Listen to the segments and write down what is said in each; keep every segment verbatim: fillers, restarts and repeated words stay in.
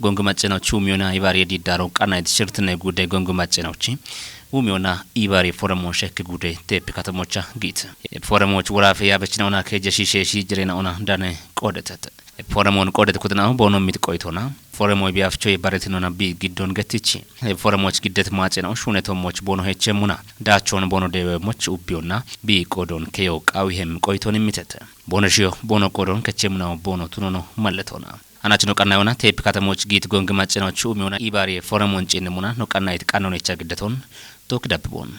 ጎንግ መጨናዎች ውሚዮና ኢባሪ የዲዳሮ ቃናይት ሽርትነ ጉዳይ ጎንግ መጨናዎች ውሚዮና ኢባሪ ፎረሞን ሸክ ጉዳይ ቴፕ ከተሞቻ ጊት ፎረሞች ወራፌ ያበችነውና ከጀሺ ሼሺ ጅሬናውና ዳነ ቆደተት ፎረሞን ቆደት ኩትናው ቦኖ ሚት ቆይቶና ፎረሞች ቢያፍቸው የባረትኖና ቢ ግዶን ገትቺ ፎረሞች ግደት ማጨናው ሹነቶሞች ቦኖ ሄቸሙና ዳቸውን ቦኖ ደበሞች ኡቢዮና ቢ ቆዶን ከየው ቃዊሄም ቆይቶን የሚተተ ቦኖ ሽዮ ቦኖ ቆዶን ከቼሙናው ቦኖ ቱኖኖ መለቶና አናችኖ ቀና የሆና ቴፕ ከተሞች ጊት ጎንግ ማጨናዎች ኡሚዮና ኢባሪ ፎረሞን ጭንሙና ነው ቀና የትቃነውን የቻ ግደቶን ቶክ ደብቦን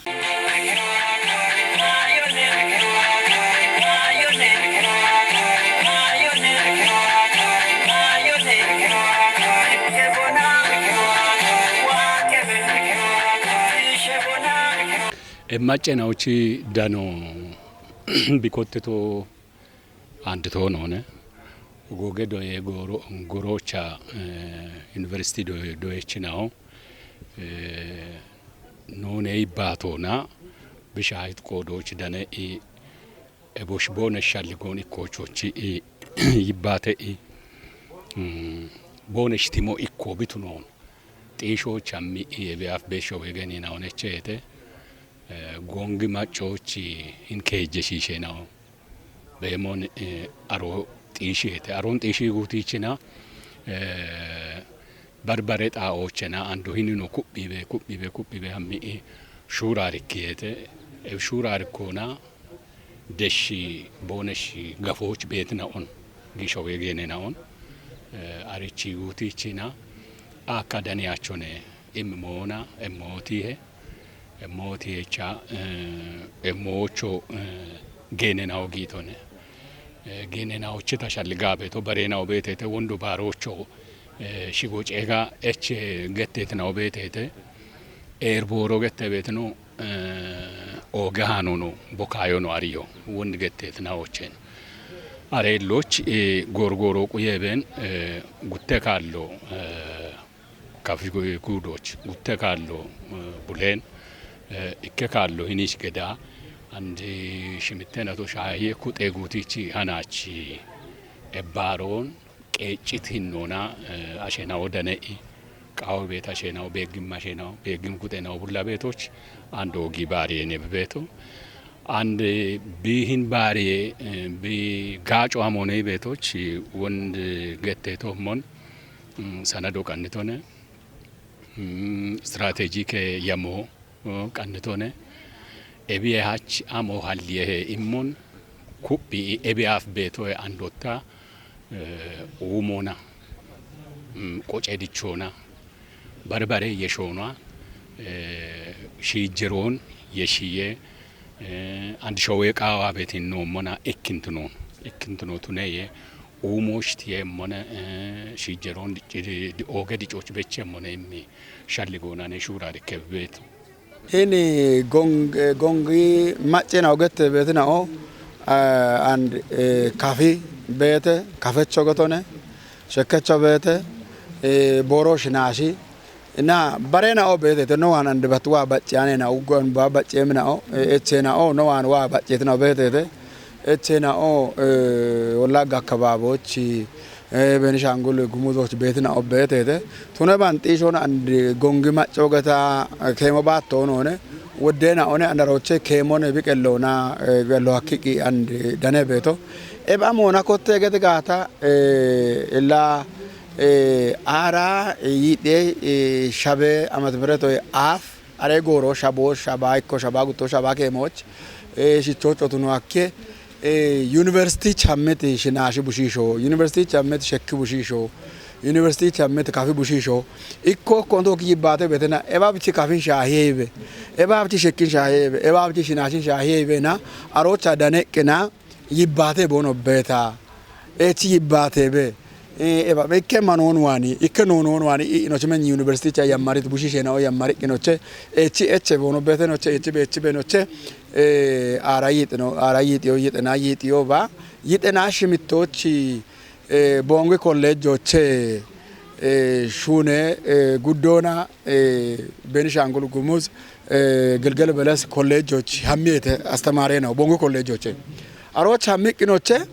Emmacceenaochi dano bikotteto andito noone. Goge doye goro-, gorocha, eh, university doye, doyechinaho, eh, nune ibatona, bishahit kodoch dane i, ebosh bone shalligon ikkochochi i, ibate i, mm, bone shtimo ikko bitunon. Xisho chammi i ebiaf besho wegeni na onechete, eh, gongi machochi in keje shishe na. Bemon, eh, aro xishiete. Aron xishi gutichina, eh, barbare xaochena ando hinino kubbibe, kubbibe, kubbibe hammi i shurarikiyete. E shurarikona deshi boneshi gafoch betina on. Gisho wegene na on. Eh, arichi gutichina. Aka dani achone. Im mona, em motihe. Em motihe cha, eh, em mocho, eh, gene na ogitone. Eh, gene na ochita shalli gabe to bare na obete te wondo barocho, eh, shigo chega eche gette na obete te. Er boro gette betno, eh, oge hanono, bokayo no ariyo, wondi gette na ochen. Are loch, eh, gorgoro kuyeben, eh, gutte kallo, eh, kafi gu-, gudoch, gutte kallo, eh, bulen, eh, ikke kallo hinish geda, andi shimittena to shahiye kute gutichi hanachi ebbaron, qeeccit hinnona, eh, ashenawo dane'i, qawo beet ashenawo, beeggim ashenawo, beeggim kuxenawo bulla beetoch, ando gi baariye ne beeto. And, eh, bihin baariye, eh, bi gaaco amone beetoch, eh, wond, eh, gette tommon, mm, sanado qannitone, mm, strategic, eh, yamo, oh, qannitone. Ebiye hach amo halliye he immon, kuphi ebiye af beetoye andotta, eh, uumona, mm, qoce dichona, barbare yeshona, eh, shijeron yeshiye, eh, and showe qawa betin no mona ekkintuno, ekkintuno tuneye, umoshtiye mona, eh, shijeron di, di, di oge dichoch beche mona immi shalli gonane shurari kebbetu. Hini gong-, eh, gongi maccena ogette betina o, eh, and, eh, kafi beete, kafecho gotone, shekkecho beete, eh, boro shinashi. Na barena o beete, te no wan and bat wa bacciane na uggon ba baccemna o, eh, echena o, no wan wa baccetina o beete te. Echena o, eh, Wallagga akkababochi, eh, Benishangul Gumuzoch beetina o beetete. Tune ban xishon and gongi macco geta, eh, kemo baatto none. Woddena one andaroche kemone biqellona, eh, gello hakkiqi and dane beeto. Eba mona kotte gete gata, eh, illa, eh, ara, eh, yide, eh, shabe amat bereto, eh, af, are goro shabo, shaba ikko, shaba gutto, shaba kemoch, eh, shichocho tuno akke, eh, university chammeti shinashi bushisho, university chammeti shekki bushisho, university chammeti kafi bushisho, ikko konto ki yibbate betena, eba bichi kafin shahiye ibe, eba bichi shekkin shahiye ibe, eba bichi shinashin shahiye ibe na, arocha daneqqina, yibbate bono beta, echi yibbate be, eh, eba, be ikke manon wani, ikke nonon wani, i, inoche men university cha yammarit bushishe na o yammari inoche, echi eche bono bete noche, echi be, echi be noche, eh, ara yitno, ara yitio, yitna yitio ba, yitna shimitochi, eh, bongi college oche, eh, shune, eh, guddona, eh, Benishangul Gumuz, eh, Gilgel Beles college och hammiete astamare na, bongi college oche. Aroch hammi inoche,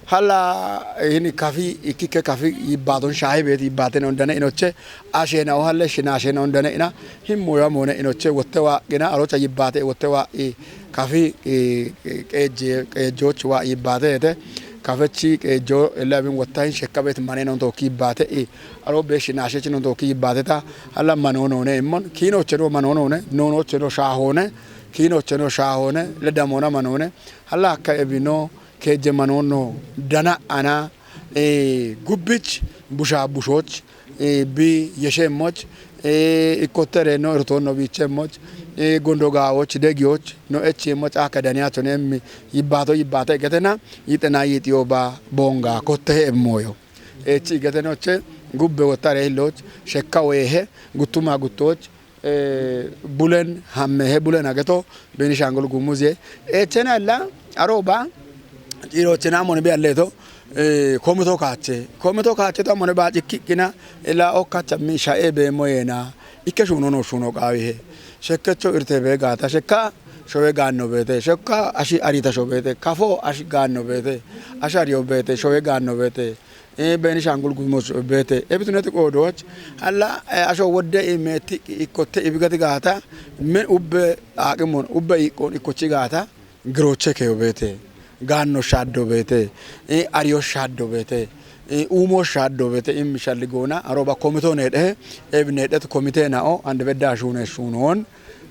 Halla hini kafi ikkikke kafi yibbaaton shaahi beeti yibbaatene ondane inoche, asheenao halle shinaasheena ondane ina, himmoyo amoone inoche wotte waaqqina, arocha yibbaate wotte waaqqi kafi, eh, qeejje-, qeejjoochi waa yibbaate ete, kafechi qeejjoo ella ebin wotta hin shekka beeti maneno tookki yibbaate i, aro be shinaashechi no tookki yibbaate ta, halla manoonoone immon, kiinocheno manoonoone, noonocheno shaahoone, kiinocheno shaahoone, le damoona manoone, halla akka ebino, keejje manoonno dana ana, eh, gubbich, bushaa bushooch, eh, bi yesheemmoch, eh, ikkotte reenno irtoonno biicheemmoch, eh, gondo gaawoch, degiyooch, no echiimmoch, akka daniyacho neemmi, yibbaato yibbaata igetena, yixena yixiyo ba boonga kotte he emmooyo. Echi igetenoche, gubbe wottare hilloch, shekka weehe, guttuma guttooch, eh, bulen hammehe bulen ageto, Benishangul Gumuze. Echena ella, aroba, cirochena amone be alleto, eh, komito kaache. Komito kaache to amone ba cikkikkina, ella okkacha mi shae be moyena, ikke shuno no shuno qaawihe. Shekkecho irte be gaata, shekka showe gaanno beete, shekka ashi arita shobeete, kafo ashi gaanno beete, ashi ariyo beete, showe gaanno beete. Eh, Benishangul Gumuz beete. Ebituneti qoodoch, halla, eh, asho wodde imeeti ikkotte ibigati gaata, men ubbe aaqimon, ubbe iqqon ikkochi gaata, giroche keyo beete, gaanno shaaddo beete, eh, ariyo shaaddo beete, eh, uumo shaaddo beete, immi shalli goona, aroba komito needhe, ebi needhet komite nao, ande bedda shuune shuunoon,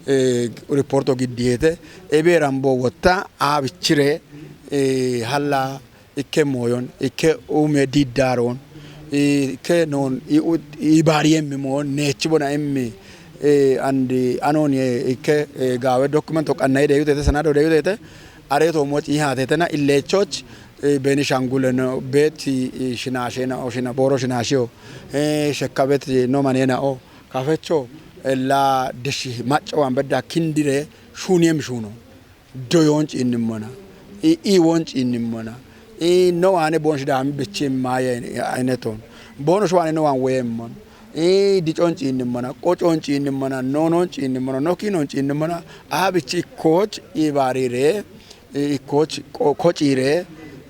eh, riporto giddiyeete, ebi erambo wotta, aabichire, eh, halla, ikke mooyon, ikke uume diddaaroon, ikke noon, i u-, i baariyemmi moon, neechi bona immi, eh, andi anoon ye ikke, eh, gaawe dokumento qannayi deyutete, sanado deyutete, areeto moch ihaatetena illeechoch, eh, Benishangule no, beeti, eh, shinaashena o, shina-, booro shinaashiyo, eh, shekka beeti no maneena o, kafecho, eh, la dishi macco wan bedda kindire shuuniyem shuuno. Doyoon ciinnimmona, i, iiwoon ciinnimmona, i, no waane boon Sidaami bichi maaye ayneton, boono shuwaane no waan weemmon, i, dicoon ciinnimmona, qocoon ciinnimmona, noonoon ciinnimmona, no kiinoon ciinnimmona, aa bichi ikkooch iibaariire, i, ikkooch qo-, kociire,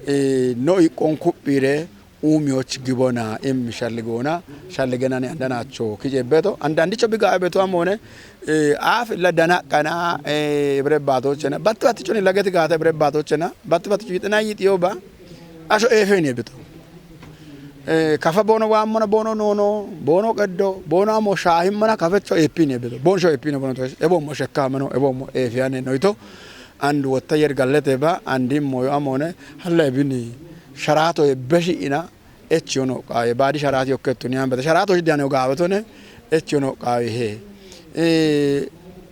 i, no iqqoon kuphiire, uumiyoch gibona, im shalligoona, shalligenani andanaacho kicebeto, andandicho biga ebeto amone, eh, aaf illa danaqqana, eh, bire baatochena, batti battichoni lageti gaata bire baatochena, batti battichu yixina yixiyo ba, asho eefeni ebeto. Eh, kafa boono waammona, boono noono, boono qeddo, boono amo shaahimmona, kafecho eepini ebeto. Boonsho eepini boono to, ebo mo shekka mano, ebo mo eefiyane noito, and wotta yer gallete ba, andi moyo amone, halla ebini, sharaato ye beshi ina, echi ono qaawe, baadi sharaati yokkettuni ambete. Sharaato shiddi ane ogaawetone, echi ono qaawe he. Eh,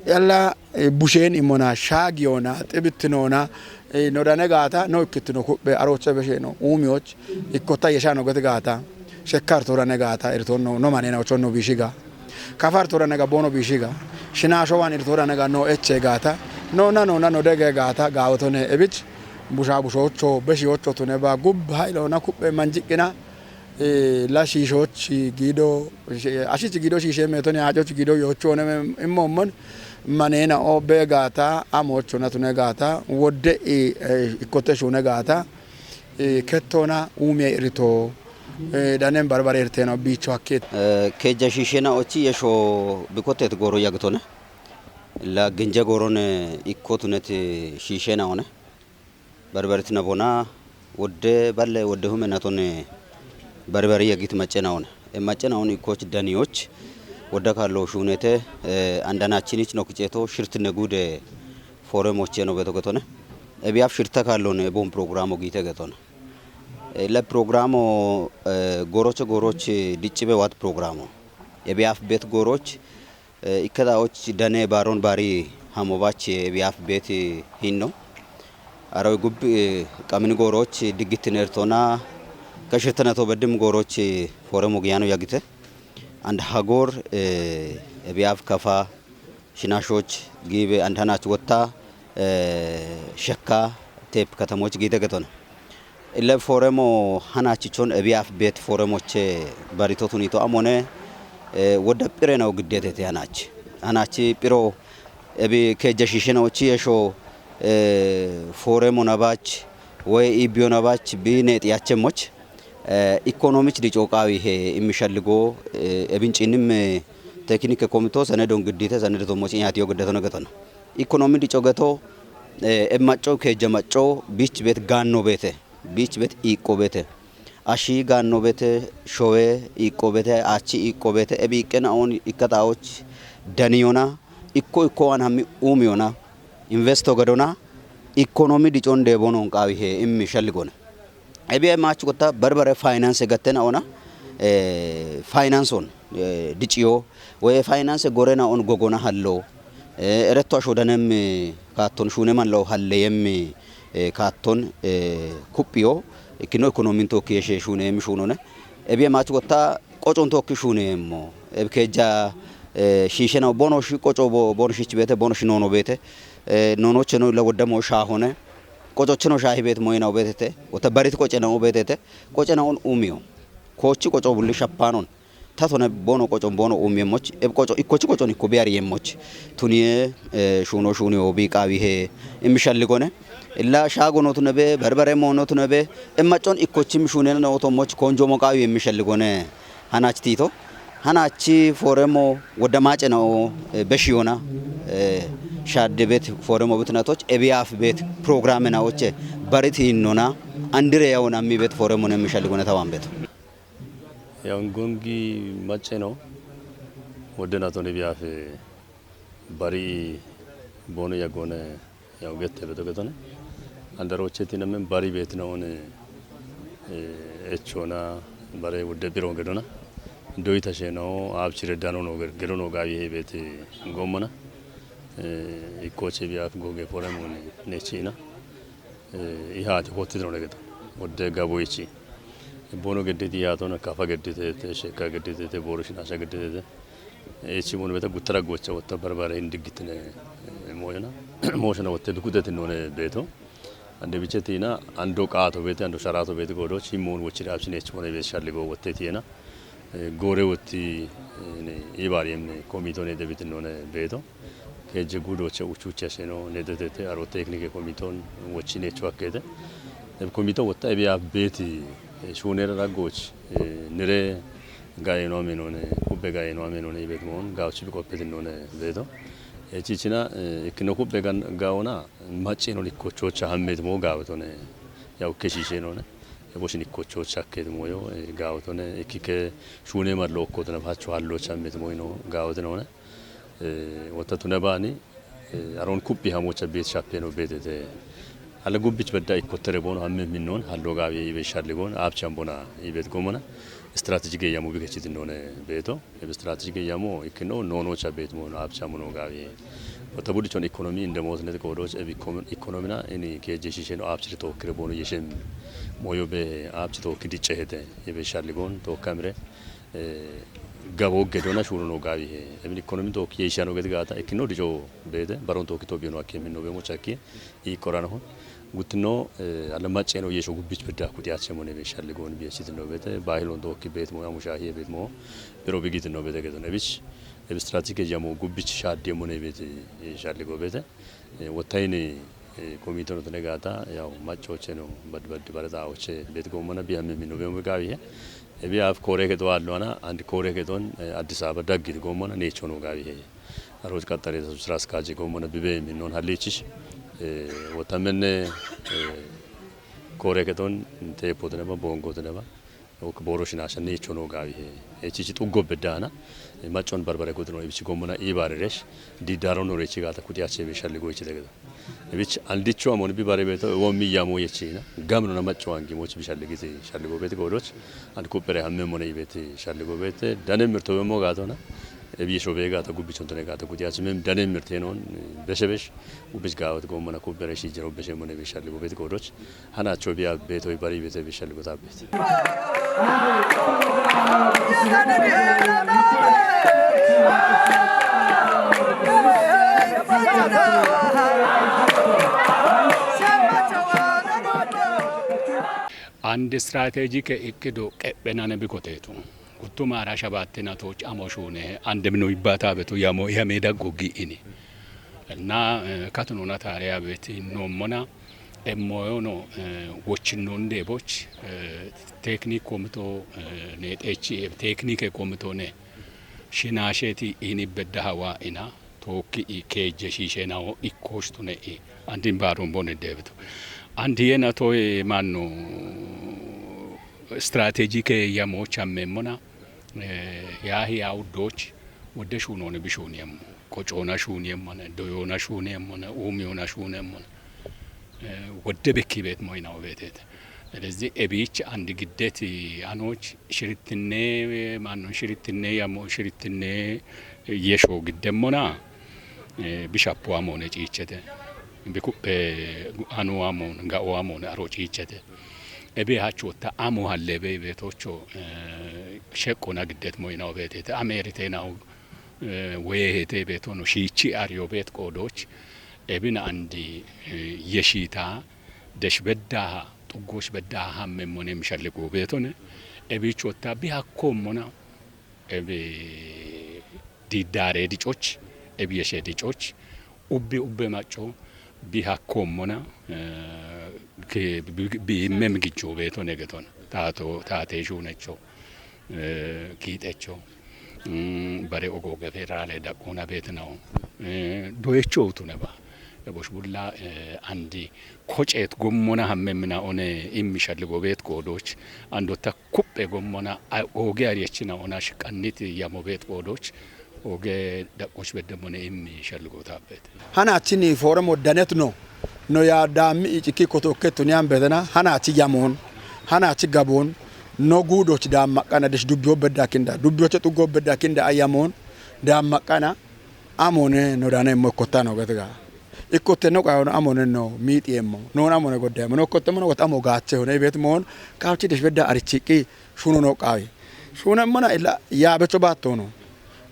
yalla, eh, busheen imona, shaagiyona, xibittinoona, eh, no dane gaata, no ikkittino kuphe, arooche besheeno, uumiyoch, ikkotta yeshaano gete gaata, shekka irto dane gaata, irto no, no manena ocho no bishiga. Kafar tora naga bono bishiga. Shina showan ir tora naga no eche gata. No na no na no dege gata gawoto ne ebich. Busha bushocho, beshi ocho tune ba gub hailo na kuppe manjikina. Eh, la shishochi gido, shi-, ashichi gido shishe metoni ajochi gido yocho ne me-, immomon. Manena o be gata, amocho na tune gata. Wodde i, eh, ikote shune gata. Eh, kettona umie irito. Eh, danen barbare irteno bicho akket. Eh, keja shishena ochi yesho bikotet goro yagtone. La genja gorone ikkotunet shishena one. Barbaretina bona wodde balle wodde hume natone barbare yagit macena one. E macena one ikkoch danioch wodda kallo shunete, eh, andanachinich nokiceto shirtine gude fore mocheno beto getone. E biaf shirta kallone e bon programo gite getone. Eh, le programo, eh, goroche goroche diccibe wat programo. E biaf bet goroch, eh, ikkeda och dane baron bari hamo bach e biaf bet hinno. Aro gub, eh, kamini goroch diggitin ertona, kashirtana to bedim goroch, eh, fore mogiyano yagite. And hagor, eh, e biaf kafa, shinashoch, gibe, antanach wotta, eh, shekka, tep katamoch gite getone. Ile foremo hanachichon ebiaf bet foremoche barito tunito amone, eh, wodda pire no giddetete hanach. Hanachi piro ebi keja shishena ochi yesho, eh, foremo nabach, ወይ ኢቢዮናባች ቢኔጥ ያቸሞች ኢኮኖሚች ዲጮ ቃዊ ሄ የሚሸልጎ እብንጭንም ቴክኒክ ኮሚቶ ሰነዶን ግዲተ ሰነድ ቶሞች ያትዮ ግደተ ነገተ ነው። ኢኮኖሚ ዲጮ ገቶ እማጮ ከጀማጮ ቢች ቤት ጋኖ ቤተ ቢች ቤት ኢቆ ቤተ አሺ ጋኖ ቤተ ሾዌ ኢቆ ቤተ አቺ ኢቆ ቤተ እብ ኢቅን አሁን ኢከጣዎች ደንዮና ኢኮ ኢኮ ዋን ሀሚ ኡም ዮና ኢንቨስቶ ገዶና ኢኮኖሚ ዲጮን ዴቦኖን ቃዊ ሄ እም ሸልጎነ። ኤቢኤ ማች ጎታ በርበረ ፋይናንስ ገተና ኦና ፋይናንስ ኦን ድጭዮ ወይ ፋይናንስ ጎረና ኦን ጎጎና ሀሎ ኤረቶ አሾ ደነም ካቶን ሹነ ማን ለው ሀለ የም ካቶን ኩጵዮ ኢኪኖ ኢኮኖሚን ቶኪ የሼ ሹነ የም ሹኖነ። ኤቢኤ ማች ጎታ ቆጮን ቶኪ ሹኔ ሞ ኤብ ኬጃ ሺሸነው ቦኖ ሺ ቆጮ ቦ- ቦኖ ሺች ቤተ ቦኖ ሺ ኖኖ ቤተ ኖኖች ነው ለወደሞ ሻ ሆነ ቆጮች ነው ሻሂ ቤት ሞይናው ቤተተ ወተ በሪት ቆጨ ነው ቤተተ ቆጨ ነውን ኡሚዮ ኮቺ ቆጮ ቡሊ ሸፓኖን ተቶነ ቦኖ ቆጮን ቦኖ ኡሚየሞች ኤብ ቆጮ ኢኮቺ ቆጮን ኢኮ ቢያር የሞች ቱኒየ ሹኖ ሹኒዮ ቢቃ ቢሄ የሚሸልጎነ እላ ሻጎኖቱ ነቤ በርበሬ መሆኖቱ ነቤ እማጮን ኢኮችም ሹኔነ ነውቶሞች ኮንጆ ሞቃዊ የሚሸልጎነ ሀናች ቲቶ ሀናች ፎረሞ ወደ ማጨ ነው በሽዮና ሻድ ቤት ፎረሞ ብትነቶች ኤቢያፍ ቤት ፕሮግራም ናዎቼ በሪት ይኖና አንድሬ ያውን አሚ ቤት ፎረሞን የሚሸልጎነ ተዋን ቤት ያው ጎንጊ ማጨ ነው ወደ ናቶን ኤቢያፍ በሪ ቦኑ የጎነ ያው ገተ በተገተነ አንደሮቼ ቲነምን በሪ ቤት ነውን ኤቾና በሬ ወደ ቢሮ ገዶና ዶይ ተሸ ነው አብችረ ዳኖ ነው ገዶ ነው ጋቢ ይሄ ቤት ጎመና ኢኮቼ ቢያፍ ጎጌ ፎረም ሆነ ነቺና ይሃት ሆት ነው ነገታ ወደ ጋቦይቺ ቦኖ ገደቲ ያቶነ ካፋ ገደተ ሸካ ገደተ ቦሮሽን አሻ ገደተ ኤቺ ሞን ቤተ ጉተራ ጎቻ ወጣ በርባራ እንድግትነ ሞሽና ሞሽና ወተ ብኩደት እንደሆነ ቤቶ አንደ ብቸቲና አንዶ ቃቶ ቤት አንዶ ሸራቶ ቤት ጎዶች ሂሞን ወችዳ አብሽን ኤች ሞን ቤት ሻልጎ ወተቲና ጎሬ ወቲ ኢባሪም ኮሚቶን የደቢት እንደሆነ ቤቶ ከእጅ ጉዶቼ ውቹቼ ሴኖ ኔደቴቴ አሮ ቴክኒክ ኮሚቶን ወቺኔ ቹዋኬተ እብ ኮሚቶ ወጣ እቢያ ቤት ሹኔረ ራጎች ንሬ ጋይኖ አሜኖነ ኩቤ ጋይኖ አሜኖነ ይቤት መሆን ጋዎች ቢቆፔት እንደሆነ ቤቶ ኤቺቺና እክኖ ኩቤ ጋር ጋውና ማጭ ነው ሊኮቾች አህሜት ሞ ጋውቶነ ያው ከሺሼ ነውነ የቦሽን ኢኮቾች አኬት ሞዮ ጋውቶነ እኪከ ሹኔ መድሎ እኮት ነፋቸው አሎች አሜት ሞይ ነው ጋውት ነውነ ወተቱ ነባኒ አሮን ኩቢ ሀሞቸ ቤት ሻፔኖ ቤት ተ አለ ጉብች በዳ ኢኮተረ ቦኖ ሀሜ ሚኖን ሀሎ ጋቢ ይቤሻል ሊጎን አብቻም ቦና ይቤት ጎመና ስትራቴጂ ገያሙ ቢከችት እንደሆነ ቤቶ ስትራቴጂ ገያሙ ይክኖ ኖኖቻ ቤት መሆኑ አብቻሙ ነው ጋቢ ወተቡድቾን ኢኮኖሚ እንደ ሞት ነት ቆዶች ኢኮኖሚና እኔ ከጀ ሺሼ ነው አብችል ተወክረ ቦኖ የሸም ሞዮ በ አብች ተወክድ ጨሄተ ይቤሻል ሊጎን ተወካምረ ገቦ ገዶና ሹሩ ነው ጋቢ ሄ እብን ኢኮኖሚ ቶክ የኢሻኖ ገት ጋታ እኪኖ ድጆ ቤተ በሮን ቶክ ኢትዮጵያ ነው አኬ ምኖ በሞች አኬ ይቆራን ሆን ጉትኖ አለማጨ ነው የሾ ጉብች ብዳ ኩዲያቸ ሞነ ቤት ሻልጎን ቢያሲት ነው ቤተ ባይሎን ቶክ ቤት ሞ ሙሻ ሄ ቤት ሞ ብሮ ቢጊት ነው ቤተ ገዘነ ቢች ኤብ ስትራቴጂ ጀሞ ጉብች ሻዴ ሞነ ቤት ሻልጎ ቤተ ወታይኔ ኮሚቴ ነው ተነጋታ ያው ማጫዎቼ ነው በድበድ በረጣዎቼ ቤት ጎመነ ቢያም የሚኖ በሙጋብ ይሄ እቢ አፍ ኮሬ ከጠዋለዋና አንድ ኮሬ ከጠውን አዲስ አበባ ዳግት ጎመነ ኔቾ ነው ጋብ ይሄ አሮች ቀጠሬ ስራ አስካጅ ጎመነ ቢቤ የሚኖን ሀሌችሽ ወተመነ ኮሬ ከጠውን ቴፖት ነባ ቦንጎት ነባ ወክ ቦሮሽና ሸኔ ቾኖ ጋቢ ኤቺቺ ጡጎ በዳና ማጮን በርበረ ጉድ ነው። ኢብቺ ጎመና ኢባረረሽ ዲዳሮ ኖሬቺ ጋታ ኩዲያቼ ቢሻልጎ ይቺ ተገዛ ኢብቺ አልዲቹ አሞን ቢባረ ቤቶ ወሚ ያሞ የቺና ጋም ነው ማጮ አንጊ ሞች ቢሻልጊ ሻልጎ ቤት ጎዶች አንድ ኩበረ ሀመ ሞነ ቤት ሻልጎ ቤት ዳነ ምርቶ በሞ ጋቶና እብይ ሾቤ ጋታ ጉብቾን ተነ ጋታ ኩዲያቼ ምም ዳነ ምርቴ ነውን በሸበሽ ጉብች ጋወት ጎመና ኩበረ ሺ ጀሮ በሸ ሞነ ቢሻልጎ ቤት ጎዶች ሀናቸው ቢያ ቤቶይ በሪ ቤተ ቢሸልጉታ ቤት አንድ ስትራቴጂክ እቅዶ ቀበናነ ቢኮቴቱ ጉቱ ማራ ሸባቴ ናቶች አሞሹነ አንድ ምኖ ይባታ ቤቱ ያሞ የሜዳ ጎጊ እኔ እና ከትኖና ታሪያ ቤት ኖሞና Emmoyono, eh, wochinoonde boch, eh, teknik komito, eh, ne techi, eh, teknike komito ne. Shinasheti ini bedda hawa ina, toki i keje shishe na o ikkosh tune i. Andin barun bone debito. Andi yena toye manno stratejike ya mocha memona, eh, ya hi ya udoch, wode shunone bishuniyem. Kocona shuniyem mona, doyona shuniyem mona, umiyona shuniyem mona. Eh, wode bekki bet moyna obetete. Elezi ebich andi giddet anoch shirittine, manno shirittine, ya mo shirittine, yesho giddemmona, eh, bishappu amone ciichete. Bikuppe anu amon, ga'o amon aro ciichete. Ebe hachu ta amo hallebe betocho, eh, sheqqona giddet moyna obetete. Amerite na, eh, wehete betono shichi ariyo bet qodoch. Ebina andi, eh, yeshita, desh beddaha, xuggosh beddaha hammemmone mishalligo betone. Ebicho ta bi hakko mona, ebi diddare dicoch, ebi yeshe dicoch, ubbi ubbe macco, bi hakko mona, eh, ke bi, bi mem gijjo betone geton. Tato, tate shunecho, eh, kiixecho, mm, bare ogoge federale daqquna beetinawo, eh, doyecho utuneba. Ebosh bulla, eh, andi koceet gommona hammemmina one immi shalligo beet qoodoch, ando ta kuppe gommona a-, oge ariyechina ona shiqqannit yamo beet qoodoch, oge daqqoch beddemmone immi shalligo taabbeet. Hanachi ni forum oddanet no. No ya dammi iciki kotokke tuniyan betena, hanachi yamon, hanachi gabon, no gudoch dammaqana dish dubbiyo bedda kinda, dubbiyoche xuggo bedda kinda ayamon, dammaqana, amone no dane mo kottano getiga. Ikkotte no qayono amone no miixiyemmo, non amone goddeyemmo, no kotte mono got amo gaache hone bet mon, kawchi dish bedda arichiqi, shuno no qawi. Shuna mana illa yaabecho baattono.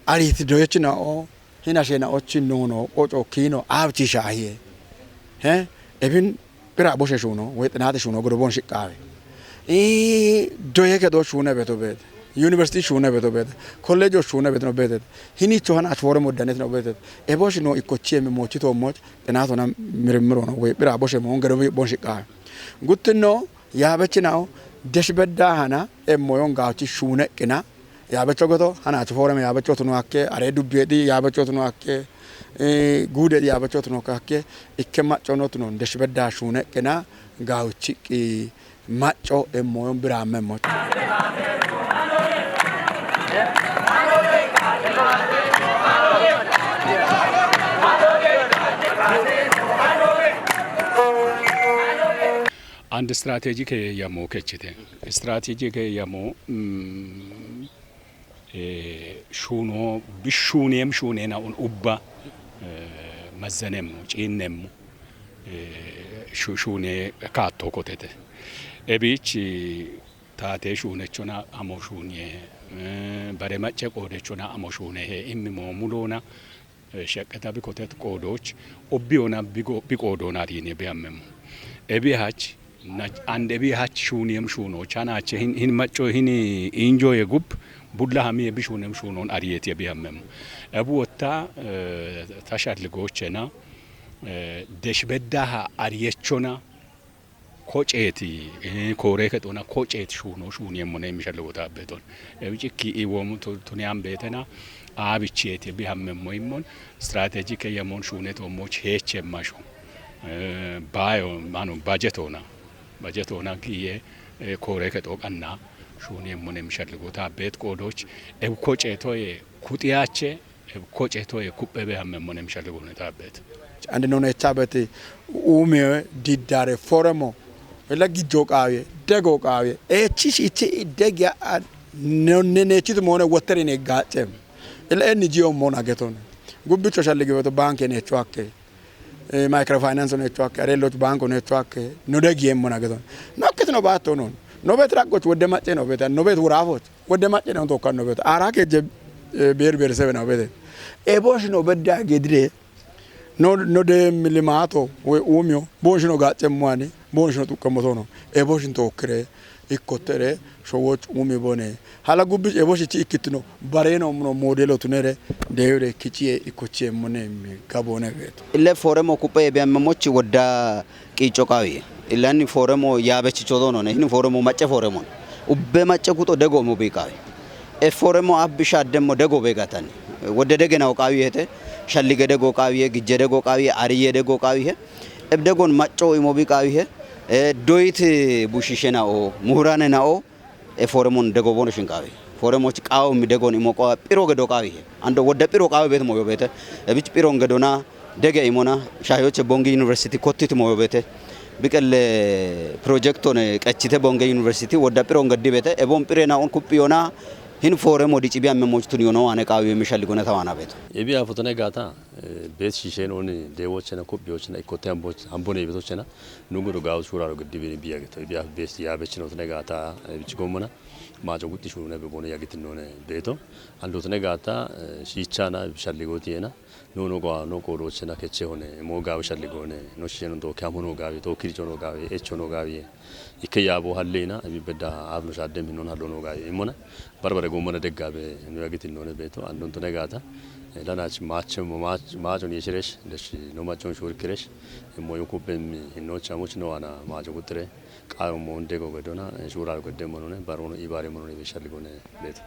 Ariti doyechina o, hina shena ochi nono, qoco kino, awchi shahiye. He? Ebin bira boshe shuno, we xinate shuno, godo bon shiqqawe. I doye kedo shune beto bet. University shune beto bet. College shune beto no bet. Hini cho hana forum oddanet no bet. Ebo shino ikkochi eme mochi to moch, xinatona mirmiro no, we bira boshe mon, godo bon shiqqawe. Guttinno, yaabechinawo, desh bedda hana, emmoyon gawchi shune qina, yaabecho goto, hanachi forum yaabecho tuno akke, are dubbi edi yaabecho tuno akke, eh, gude edi yaabecho tuno akke, ikke macco no tuno, desh bedda shune qina, gawchi qi macco emmoyon biramme mo. And strategic yamo kechite. Strategic yamo, mm, eh, shuno, bishuniyem shunena un ubba, eh, mazzanem, ciinnem, eh, shu-, shune kaatto kotete. Ebich tate shunechona amo shuniye, eh, bare macce qoodechona amo shune he immi mo mulona, eh, sheqqeta bikotet qoodoch, obbi ona bigo-, bi qoodona riine biyammemmo. Ebi hach, nach-, and ebi hach shuniyem shuno, chanache hin, hin macco hin injoye gub, bulla hamiye bi shunem shunon ariyet ye biyammemmo. Ebu wotta, eh, tashalligochena, eh, desh beddaha ariyechona, koceeti, eh, koore kexoona koceeti shuuno shuuniyemmone mishallewo taabbeetoon. Ewi cikki iwoomu tu-, tuniyan beetena aabicheeti bihammemmo immon strategic eyyamon shuune toommoch heechemmasho. Eh, baayo, manu, bajetoona. Bajetoona giye, eh, koore kexoo qanna shuuniyemmone mishallewo taabbeet qoodoch. Ewi koceetoye kuxiyaache Koce toye kuppe be hamme mone mishallewo ne taabbeet. Ande none echaabeti uume diddare foremo. Ela gijjo qaawiye, dego qaawiye. Echi shichi degya a-, none nechitu mone woteri ne gaacem. Ela N G O mona geton. Gubbicho shalligiweto banke necho akke. Eh, microfinance necho akke, areloch banko necho akke. No degiyem mona geton. No akket no baatto non. No bet raggoch wodde macce no bet, no bet wuraafoch. Wodde macce no tokkan no bet. Ara keje, eh, ber ber sebe no bet. Ebosh no bedda gedire. No, no de milimato, we umyo. Bonsh no gaccem wani. Bonsh no tukkemo tono. Ebosh no tokkire. Ikkottere, showoch umi bone. Hala gubbish eboshichi ikkitino, bareno muno modelo tunere, deyore kichie ikkochie mone mi gabone veto. Ille foremo kupe biyamme mochi wodda qiico qawi. Illanni foremo yaabechicho dono ne, hin foremo macce foremo. Ubbe macce kuto dego mo bi qawi. E foremo abbi shaddemmo dego begatani. Wodde dege nawo qawi hete, shallige dego qawi, gijje dego qawi, ariye dego qawi he. Ebdegon macco imo bi qawi he. E doyit bushishena o, muhurane na o, e foremon dego bono shin qawi. Foremoch qawo mi degon imo qawa piro gedo qawi he. Ando wodde piro qawi bet mo yobete. E bich piron gedona dege imona shayoche Bongi University kottit mo yobete. Biqelle project one qachite Bonge University wodda piron gaddi bete. E bon pire na on kuppi yona hin foremo di cibiya me moch tun yono ane qawi mi shalli gona tawana beto. Ebi afutone gata, eh, bet shishen oni dewochena kuppi yochena ikote amboch, ambone betochena, nugu do gawo shuraro gaddi bini biya geto. Ebi af best ya bechino tone gata, eh, bich gomona, majo gutti shurune be bono ya gitin none beto. Ando tone gata, eh, shichana shalli goti yena, no no go no go do chena keche hone, mo gawo shalli gone, no shishen do kamo no gawi, to kirjo no gawi, echo no gawi. Ikke yaabo halleena, ebi bedda abno shaddem hinon hallo no gawi. Imona, barbare gomona deggabe, no ya gitin none beto, andon tone gata. Eh, lanach mach, mach, majon yeshiresh, desh no machon shur kiresh. Mo yo kubbem hinno chamuch no ana majo gutre. Qayo mo ndego gedona, eh, shura gede monone, barono ibare monone be shalli gone beto.